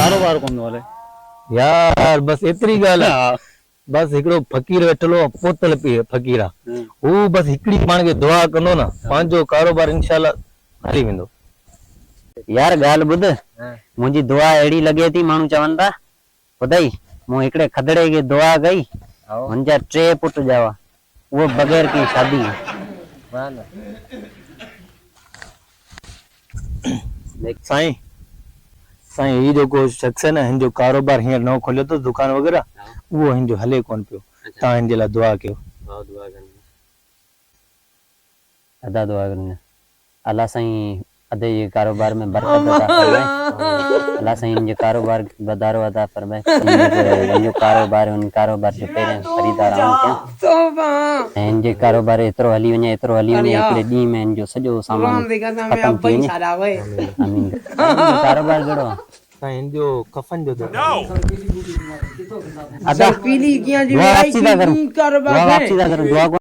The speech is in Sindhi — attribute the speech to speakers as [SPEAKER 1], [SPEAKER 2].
[SPEAKER 1] ڪاروبار ڪونه ٿو هلي.
[SPEAKER 2] يار بس ايتري ڳالهه آ. بس هڪڙو فقير ويٺل هو پوتل فقير آ هو بس هڪڙي پاڻ کي دعا ڪندو نه پنهنجو ڪاروبار انشاء الله هلي ويندو.
[SPEAKER 3] يار ڳالهه ٻڌ منهنجي دعا اهڙي لڳي ٿي ماڻهو چون ٿا ٻڌئي مون هڪڙي کدڙي کي دعا ڪئي هن جا ٽي پٽ ڄاوا اهو به بغير ڪنهن شادي جي.
[SPEAKER 2] سائين سائين هي جيڪو شخص آهي نه هن جو ڪاروبار هينئر نئون کوليو اٿس دڪان وغيره اهو هن جو هلي ڪونه پيو توهان هن جي لاء دعا ڪيو.
[SPEAKER 3] ادا دعا ڪريون الله سائين ادي جي ڪاروبار ۾ برڪت عطا فرمائي الله سائين ان جي ڪاروبار کي وڌارو عطا فرمائي ان جو ڪاروبار ان ڪاروبار جو پهريان خريدار آئون ٿيان ۽ ان جي ڪاروبار ايترو هلي وڃي ايترو هلي وڃي هڪڙي ڏينهن ۾ ان جو سڄو سامان ختم ٿي وڃي آمين سائين ڪاروبار ڪهڙو آ.
[SPEAKER 2] سائين هن جو ڪفن جو دڪان.
[SPEAKER 3] ادا دعا واپسي ٿا ڪرون دعا واپسي ٿا ڪرون دعا.